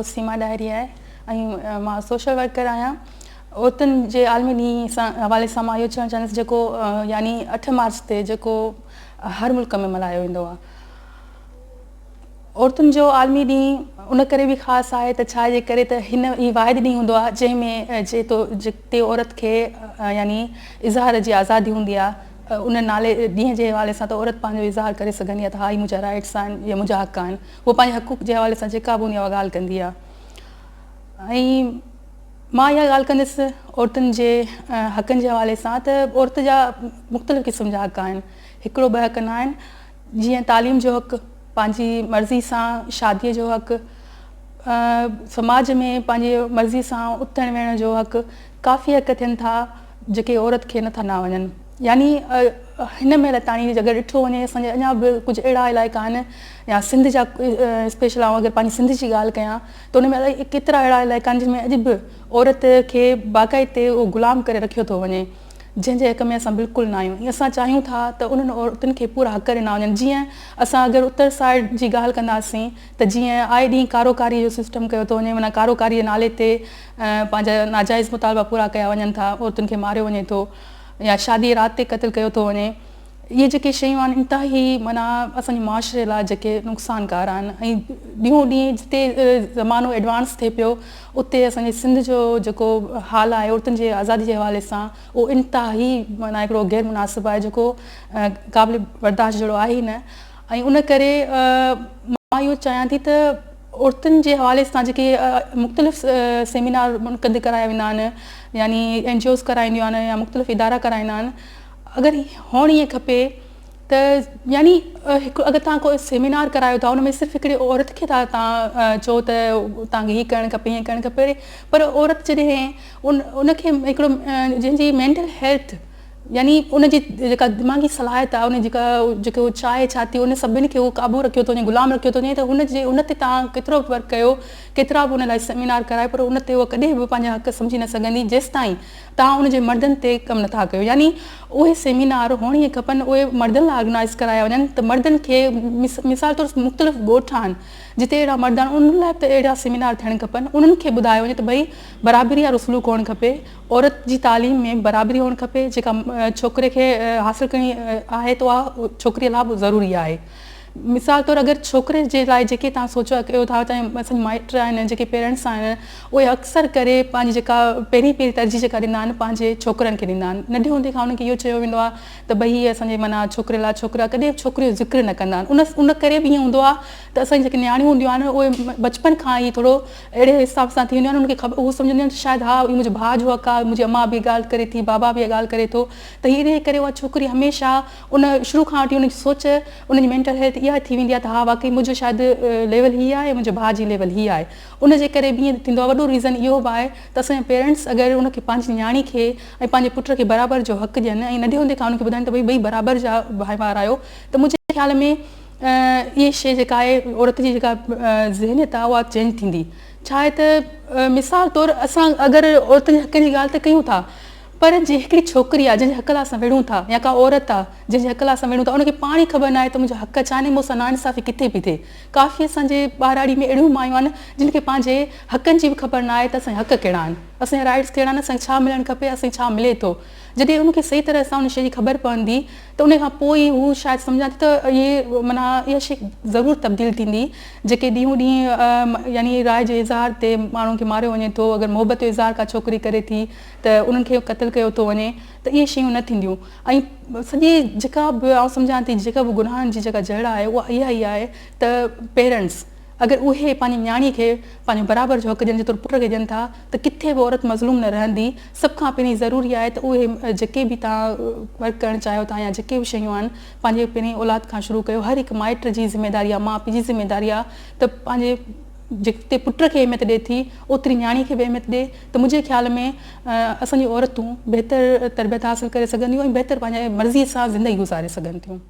سيما ڏاهري آهي ۽ مان social worker آهيان. عورتن جي عالمي ڏينهن سان حوالي سان مان اهو چوڻ چاهيندس جيڪو يعني 8 مارچ تي جيڪو هر ملڪ ۾ ملهايو ويندو آهي. عورتن جو عالمي ڏينهن ان ڪري به خاص آهي ته ڇا جي ڪري ته هن هي واحد ڏينهن هوندو آهي جنهن ۾ جيتو جتي عورت کي يعني اظهار جي آزادي هوندي آهي ان نالي ڏينهن جي حوالي سان ته عورت پنهنجو اظهار ڪري سگهندي آهي ته ها هي منهنجا رائٽس آهن يا منهنجا حق آهن. هوء پنهنجي حقوق جي حوالي سان جيڪا به هوندي آهي اها ڳالهه ڪندي آهي ۽ مان اها ڳالهه ڪندس عورتن جي حقن جي حوالي سان ته عورت جا مختلف قسم جا حق آهن هڪڙو ٻه حق نه آهن جيئن تعليم جو حق پنهنجي مرضي سان شاديء جو حق سماج ۾ پنهنجي مرضي سان اٿڻ ويهڻ جو حق ڪافي حق ٿين ٿا جيڪي عورت کي نٿا ڏنا وڃن يعني هن مهل تاڻي اگر ڏٺو وڃي اسان جا اڃا به ڪجهه اهڙا علائقا آهن يا سنڌ جا اسپيشل آئون اگر پنهنجي سنڌ جي ڳالهه ڪيان ته ان ۾ الائي ڪيترا اهڙا علائقا آهن جن ۾ اڄ به عورت کي باقاعدي اهو غلام ڪري رکيو ٿو وڃي جنهن جي حق ۾ اسان بلڪل نه آهيون ۽ اسان چاهيون ٿا ته انهن عورتن کي پورا حق ڏنا وڃن جيئن اسان اگر اتر سائيڊ جي ڳالهه ڪنداسين ته جيئن آئي ڏينهن ڪارو ڪاري جو سسٽم ڪيو ٿو وڃي معنيٰ ڪارو ڪاري جي نالي تي پنهنجا ناجائز مطالبا پورا ڪيا وڃن ٿا عورتن کي ماريو وڃي ٿو يا شادي رات تي قتل ڪيو ٿو وڃي اهي جيڪي شيون آهن انتهائي معنيٰ اسان جي معاشري لاء جيڪي نقصانڪار آهن ۽ ڏينهون ڏينهن جتي زمانو ايڊوانس ٿئي پيو اتي اسان جي سنڌ جو جيڪو حال آهي عورتن جي آزادي جي حوالي سان اهو انتهائي معنيٰ هڪڙو غير مناسب آهي جيڪو قابل برداشت جهڙو آهي ئي نه ۽ ان ڪري مان اهو چاهيان ٿي ته عورتن جي حوالي سان جيڪي مختلف سيمينار منعقد ڪرايا ويندا آهن يعني اين جي اوز ڪرائينديون آهن يا مختلف ادارا ڪرائيندا آهن اگر هئڻ ائين کپي ته يعني هڪ اگر توهان ڪو سيمينار ڪرايو ٿا ان ۾ صرف هڪڙي عورت کي ٿا توهان چئو ته توهان کي هي ڪرڻ کپي هيئن ڪرڻ کپي پر عورت جڏهن ان ان کي هڪڙو جنهن جي مينٽل هيلٿ يعني ان جي جيڪا دماغي صلاحيت آهي ان جيڪا جيڪو هو چاهي ڇا ٿي ان سڀني کي هو قابو رکيو ٿو وڃي غلام رکيو ٿو وڃي ته هن جي ان تي توهان ڪيترو به ورڪ ڪيو ڪيترا به ان لاء سيمينار ڪرايو پر ان تي هو ڪڏهن به پنهنجا حق سمجهي نه سگهندي جيستائين توهان ان جي مردن تي ڪم نٿا ڪيو يعني اهي سيمينار هئڻ ئي کپن اهي مردن لاء آرگنائز ڪرايا وڃن ته مردن کي مثال طور مختلف ڳوٺ آهن جتي اهڙا مرد آهن انهن لاء به ته اهڙا سيمينار ٿيڻ کپن انهن کي ٻڌايو وڃي ته ڀئي برابري وارو سلوڪ هئڻ کپي عورت جي تعليم ۾ برابري هئڻ کپي جيڪا ڇوڪري کي حاصل ڪرڻي آهي ته اها ڇوڪري لاء به ضروري آهي. مثال طور اگر ڇوڪري جي لاء جيڪي توهان سوچيو ڪيو ٿا ته اسان جا مائٽ آهن جيڪي پيرنٽس آهن اهي اڪثر ڪري پنهنجي جيڪا پهرين پهرين ترجيح جيڪا ڏيندا آهن پنهنجي ڇوڪرن کي ڏيندا آهن ننڍي هوندي کان انهن کي اهو چيو ويندو آهي ته ڀئي هي اسان جي معنيٰ ڇوڪري لاء ڇوڪرا ڪڏهن به ڇوڪري جو ذڪر نه ڪندا آهن ان ان ڪري به ائين هوندو آهي ته اسان جي جيڪي نياڻيون هونديون آهن اهي بچپن کان ئي ٿورو اهڙي حساب سان ٿي وينديون آهن انهن کي خبر هو سمجهنديون آهن ته شايد ها اهو منهنجي ڀاء جو حق آهي منهنجي امان به ڳالهه ڪري ٿي بابا به اها ڳالهه ڪري ٿو ته انهيء ڪري اها ڇوڪري هميشه ان شروع کان وٺي ان جي سوچ ان جي مينٽل هيلٿ اها ٿي ويندي آهي ته ها واقعي منهنجو شايد ليول هي آهي منهنجي ڀاء جي ليول هي آهي ان جي ڪري به ائين ٿيندو آهي وڏو ريزن اهو به آهي ته اسان جا پيرنٽس اگر ان کي پنهنجي نياڻي کي ۽ پنهنجي پٽ کي برابر جو حق ڏين ۽ ننڍي هوندي کان ان کي ٻڌائين ته ڀئي ٻئي برابر جا ڀائيوار آهيو ته منهنجي خيال ۾ اها شيء جيڪا آهي عورت جي جيڪا ذهنيت آهي اها چينج ٿيندي. ڇا آهي ته مثال طور اسان اگر عورتن جي حقن جي ڳالهه ته ڪيون ٿا پر جي هڪڙي ڇوڪري آهي جنهن جي حق لاء اسان وڙهون ٿا يا ڪا عورت آهي جنهن جي حق لاء اسان وڙهون ٿا ان کي پاڻ ئي خبر ناهي ته منهنجو حق ڇا آهن مون سان ناانصافي ڪٿي پئي ٿئي. ڪافي اسان جي ٻهراڙي ۾ اهڙيون مايون آهن جن کي پنهنجي حقن جي به خبر ناهي ته اسان جا حق ڪهڙا آهن اسان جا رائيٽس ڪهڙا آهن اسان کي ڇا ملڻ کپي اسان کي ڇا ملي ٿو. جڏهن ان کي صحيح طرح سان ان شيء جي خبر پوندي ته ان کان پوء ئي هو شايد سمجهان ٿي ته اهي معنيٰ اها شيء ضرور تبديل ٿيندي جيڪي ڏينهون ڏينهن يعني راء جي اظهار تي ماڻهن کي ماريو وڃي ٿو اگر محبت جو اظهار ڪا ڇوڪري ڪري ٿي ته انهن کي قتل ڪيو ٿو وڃي ته اهي شيون نه ٿينديون ۽ سڄي جيڪا به آئون سمجهان ٿي جيڪا به گناهن جي جيڪا جڙ آهي اها اها ئي آهي ته پيرنٽس اگر اهي پنهنجي نياڻي کي پنهنجو برابر جو حق ڏين جيترو پٽ کي ڏين ٿا ته ڪٿي به عورت مظلوم نه رهندي. سڀ کان پهرين ضروري آهي ته اهي جيڪي به توهان ورڪ ڪرڻ چاهيو ٿا يا جيڪي به شيون آهن پنهنجي پهرين اولاد کان شروع ڪيو هر هڪ مائٽ جي ذميداري آهي ماء پيء جي ذميداري آهي ته پنهنجي جيتري پٽ کي اهميت ڏي ٿي اوتري نياڻي کي به اهميت ڏي ته منهنجي خيال ۾ اسان جون عورتون بهتر تربيت حاصل ڪري سگهنديون ۽ بهتر پنهنجي مرضي سان زندگي گذاري سگهن ٿيون.